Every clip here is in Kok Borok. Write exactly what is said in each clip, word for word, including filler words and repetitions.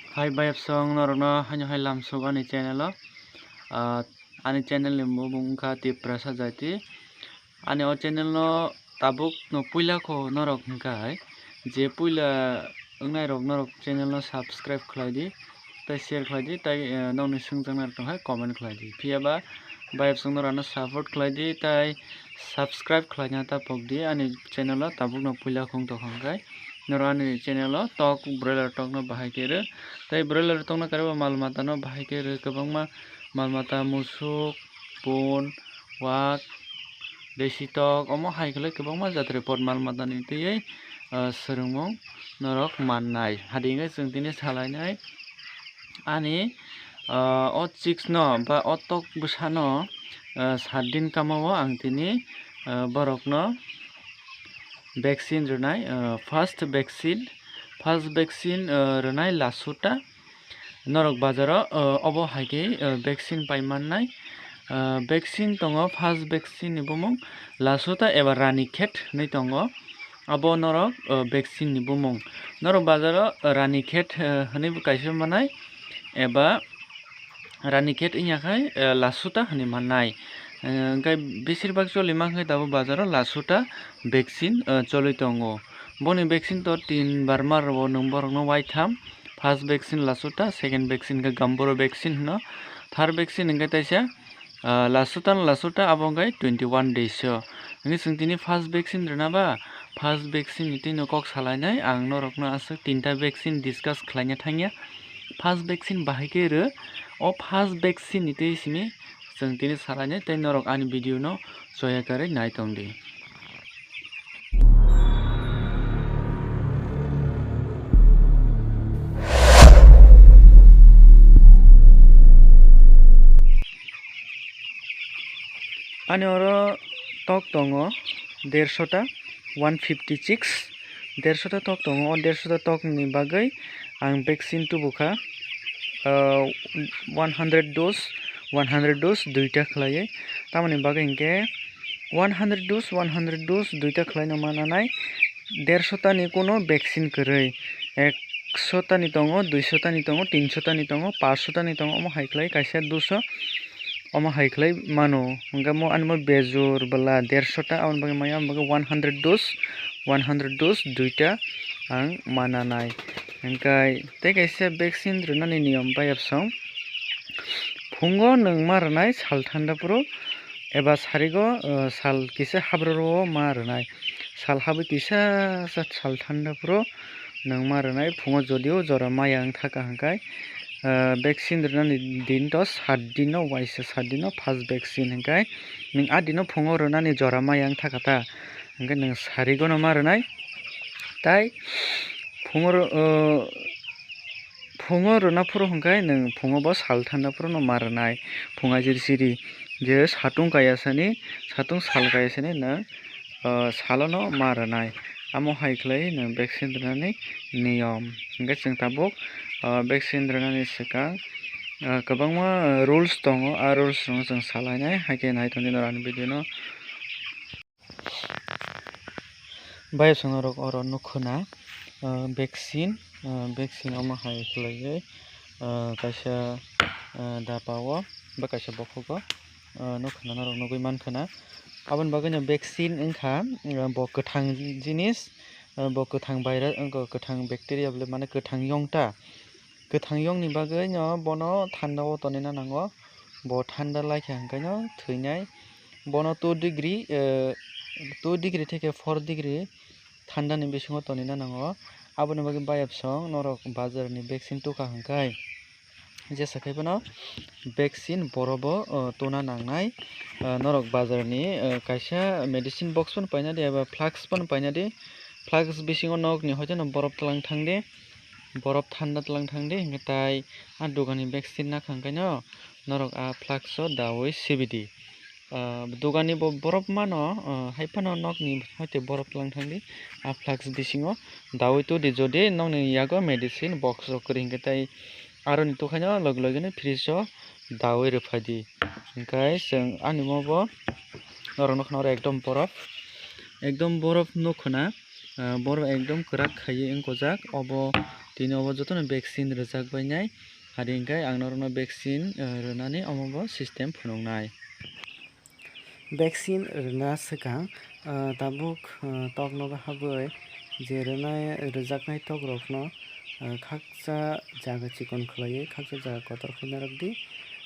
Hai bayapsong norokno haino hai lamsok ani channel o. Ah, ani channel ni bumung wngkha Tiprasa Jati. Ani o channel no tabuk no puila kho norok hwnkha hai je puila wngnai rok norok channel no subscribe khlai di, tei share khlai di, tei, eh, nokni swngjaknai rok tong hai comment khlai di. Phiya ba bayapsong norok ano support khlai di, tei subscribe khlaina ta pok di ani channel o tabuk no puila khung tong hwnkhe. Norok ani channel o tok, broiler tok no bahai khe rw. Tei broiler tok no kwrwi bo mal mata no bahai khe rw, kwbangma mal mata musuk, pun, wak, desi tok, omo hai khe kwbangma jatni pot mal mata ni twiwi, ah, swrwngmung norok mannai. Hadi hwnkhe chwng tini salainai ani, ah, o chicks no ba o tok bwsa no, ah, sat din kama o ang tini, ah, borok no vaccine rwnai, ah, first vaccine, first vaccine, ah, rwnai Lasuta. Norok bazaro, ah, obo hai khe, ah, vaccine pai mannai. Ah, vaccine tongo, first vaccine ni bumung Lasuta eba Ranikhet hinwi tongo. Abo norok, ah, vaccine ni bumung. Norok bazaro, ah, Ranikhet, ah, hinwi bo kaisa manai eba Ranikhet wngya khai, eh, Lasuta hinwi mannai. Eh, hwnkhe besir bak choli mankhe tabuk bazaro Lasuta vaccine, eh, choli tongo. Boni vaccine to tin bar ma rwo nwng borokno waitham. First vaccine Lasuta, second vaccine khe Gamburo vaccine hino, third vaccine hwnkhe teisa, ah, Lasuta no Lasuta abo hwnkhe twenty one days o. Hwnkhe chwng tini first vaccine rwna ba, first vaccine ni twi no kok salainai ang norokno aswk tinta vaccine discuss khlaina thangya. First vaccine bahai khe rw, o first vaccine ni twi simi chwng tini salainai tei norok ani video no choya karwi nai tong di. Ani oro tok tongo dershota, one fifty six, dershota tok tongo. O dershota tok ni bagwi ang vaccine tubu kha, ah, one hundred dose, one hundred dose duita khlaiwi. Tamoni bagwi hinkhe one hundred dose, one hundred dose duita khlaino mananai, dershota ni kuno vaccine kwrwi. Ekshota ni tongo, duishota ni tongo, tinshota ni tongo, pachshota ni tongo, omo hai khlai kaisa duso. Omo hai khlai mano, hwnkhe mo ani mo bejor bwla dershota, aboni bagwi maya, aboni bagwi one hundred dose, one hundred dose duita ang mananai. Hwnkhe tei kaisa vaccine rwnani niyom bayapsong. Phungo nwng ma rwnai sal thanda phuru eba sarigo, eh, sal kisa habro rwo ma rwnai. Sal habwi kisa sa sal thanda phuru nwng ma rwnai. Phungo jodio jora maya wng thaka hwnkhe, ah, vaccine rwnani din to sat din no waisa, sat din no first vaccine hwnkhe nwng a din no phungo rwnani jora maya wng thaka ta hwnkhe nwng sarigo no ma rwnai. Tai phungo ro-, ah, phungo rwna phuru hwnkhe nwng phungo bo sal thanda phuru no ma rwnai. Phunga jiri siri je satung kaya sani, satung sal kaya sani nwng ah, salono ma rwnai. Amo hai khlai nwng vaccine rwnani niyom. Hwnkhe chwng tabuk, ah, vaccine rwnani swkang, ah, kwbangma rules tongo. A rules rokno chwng salainai, haikhe nai tongdi norok ani video no. Bayapsong norok oro nukho na, ah, vaccine, ah, vaccine omo hai khlaiwi, ah, kaisa, ah, daba o ba kaisa bokhok o, ah, nukho na norok nugwi mankha na. Aboni bagwi no vaccine wngkha, ah, bo kwthang jinis, ah, bo kwthang virus, wngkha kwthang bacteria bole mane kwthang yongta. Kwthang yongni bagwi no bono thanda o tonina nango. Bo thanda laikha hwnkhe no thwinai. Bono two degree, eh, two degree theke four degree thanda ni bisingo tonina nango. Aboni bagwi bayapsong norok bazar ni vaccine tukha hwnkhe. Jesa khai phano vaccine borobo, o, tuna nangnai. O, norok bazar ni, o, kaisa medicine box phano paina di eba flask phano paina di. Flask bisingo nok ni hoite no borop tlang thang di, borop thanda tlang thang di, hwnkhe tai a dogan ni vaccine nakha hwnkhe no norok a flask o daui sibi di. Ah, dogani bo borok mano, ah, hai phano nokni hoite borok tlang thang di. A flask bisingo daui tudi, jodi nokni yago medicine box rok kwrwi hwnkhe tai aroni tokhaino logi logi no fridge o daui rwphai di. Hwnkhe chwng ani mo bo norok nokha oro ekdom borof, ekdom borof nukho na. Ah, borok ekdom kwrak khaiwi wngkojak. Obo Tini obo jotono vaccine rwjak bainai, hari hwnkhe ang norokno vaccine, eh, rwnani omo bo system phunuknai. Vaccine rwna swkang, ah, tabuk, ah, tokno habwi je rwnai, rwjaknai tokrokno, ah, khaksa jaga chikon khwlaiwi, khaksa jaga kotor khlai narwkdi.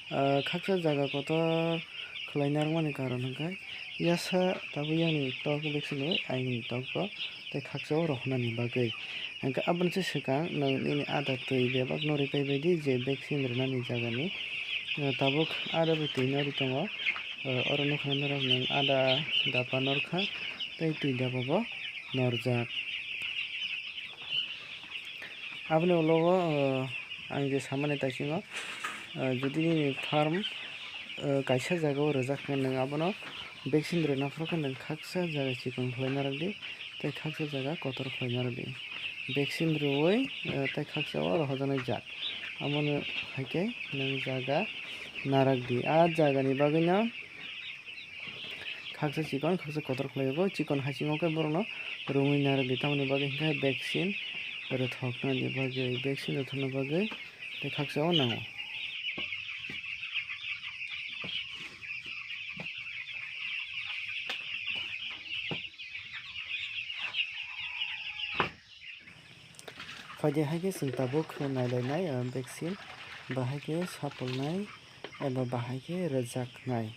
Ah, khaksa jaga kotor khlai narwkmani karon hwnkhe yasa tabuk yani tok vaccine rwui ayangni tok bo tei khaksa o rohornani bagwi. Hwnkhe aboni se swkang nwng nini ada twi bebak norwi paibaidi je vaccine rwnani jagani, ah, tabuk ada bo twi norwi tongo. Ah, oro nukha norok nwng ada dapa norkha tei twi dapa bo norjak. Aboni ulo o, ah, ang je samani taisingo, ah, jodi nini farm, ah, kaisa jaga o rwjak khe nwng abono vaccine rwna phuru khe nwng khaksa jaga chikon khlai narwkdi tei khaksa jaga kotor khlai narwkdi. Vaccine rwui, ah, tei khaksa o rohojaknai jat. Abono hai khe nwng jaga narwkdi. A jagani bagwino khaksa chikon, khaksa kotor khlai o. Chikon haching o khe borokno rwngwi narwkdi, tamoni bagwi hwnkhe vaccine rwthoknani bagwi, vaccine rwthokna bagwi tei khaksa o nango. Phaidi hai khe chwng tabuk nailainai, ah, vaccine bahai khe sapolnai eba bahai khe rwjaknai.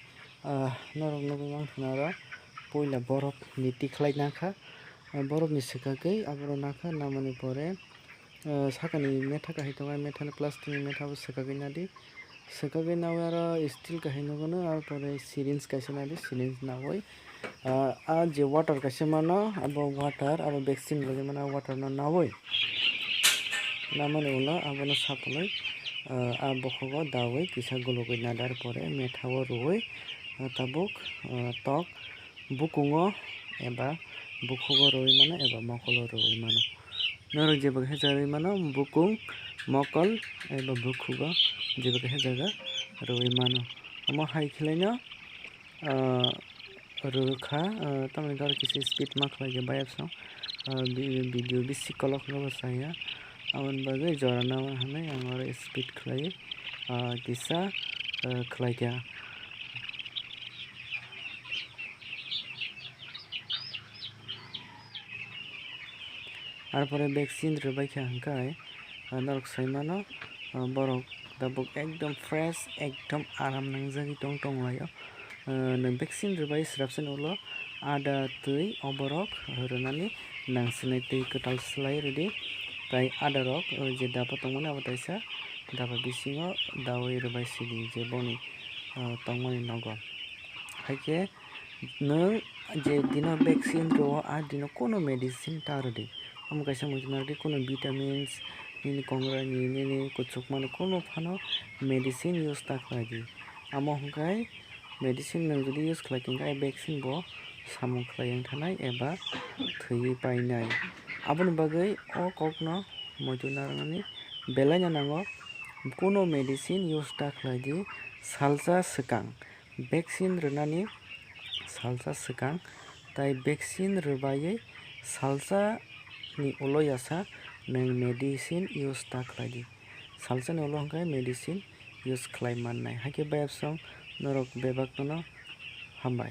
Ah, norok nugwi mankha na oro puila borok ni tikhlai nakha. Ah, borok ni swkagwi aborok nakha, namani pore, ah, sakani metha kahai tongo, metha ni plastic ni metha bo swkagwi nadi. Swkagwi naui aro steel kahai nukgo, aro pore syringe kaisa nadi, syringe naui, ah, ah, je water kaisa mano, abo water, abo vaccine rwgwi mano, ah water no naui, namani ulo abono sapolwi, ah, ah bokhogo daui kisa gulugwi nadi, aro pore metha o rwui, ah, tabuk, ah, tok bukungo eba bukhugo rwui mano eba mokolo rwui mano. Norok jeba khe jaga rwui mano, bukung, mokol eba bukhugo jeba khe jaga rwui mano. Omo hai khlaino, ah, rwkha, ah, tamoni hwnkhe oro kisa speed ma khlai khe bayapsong, ah, vi-, video bisi kolok no bo chaya. Aboni bagwi jora nangma hinwi ang oro speed khlai, ah, kisa, ah, khlai kha. Arpore vaccine rwbaikha hwnkhe, ah, norok saimano, ah, borok tabuk ekdom fresh, ekdom aram nangjagwi tong tonglaio. Ah, nwng vaccine rwbai swrapsani ulo ada twi o borok rwnani nangsinai twi kwtal swlai rwdi. Tai adarok, ah, je daba tongmani abo taisa daba bisingo daui rwbai sidi je boni, ah, tongmani nogo. Hai khe nwng je dino vaccine rwo, a dino kunu medicine ta rwdi. Omo kaisa muchung narwkdi, kunu vitamins, nini kongrani, nini kuchukmani kunu phano medicine use ta khlaidi. Amo hwnkhe medicine nwng jodi use khlai khe, hwnkhe vaccine bo samung khlai wng thanai eba thwiwi painai. Aboni bagwi o kokno muitu narwknani belaino nango. Kunu medicine use ta khlaidi, salsa swkang. Vaccine rwnani salsa swkang, tai vaccine rwbaiwi salsa ni ulo yasa nwng medicine use ta khlaidi. Salsa ni ulo hwnkhe medicine use khlai mannai. Hakhe bayapsong norok bebak no hambai.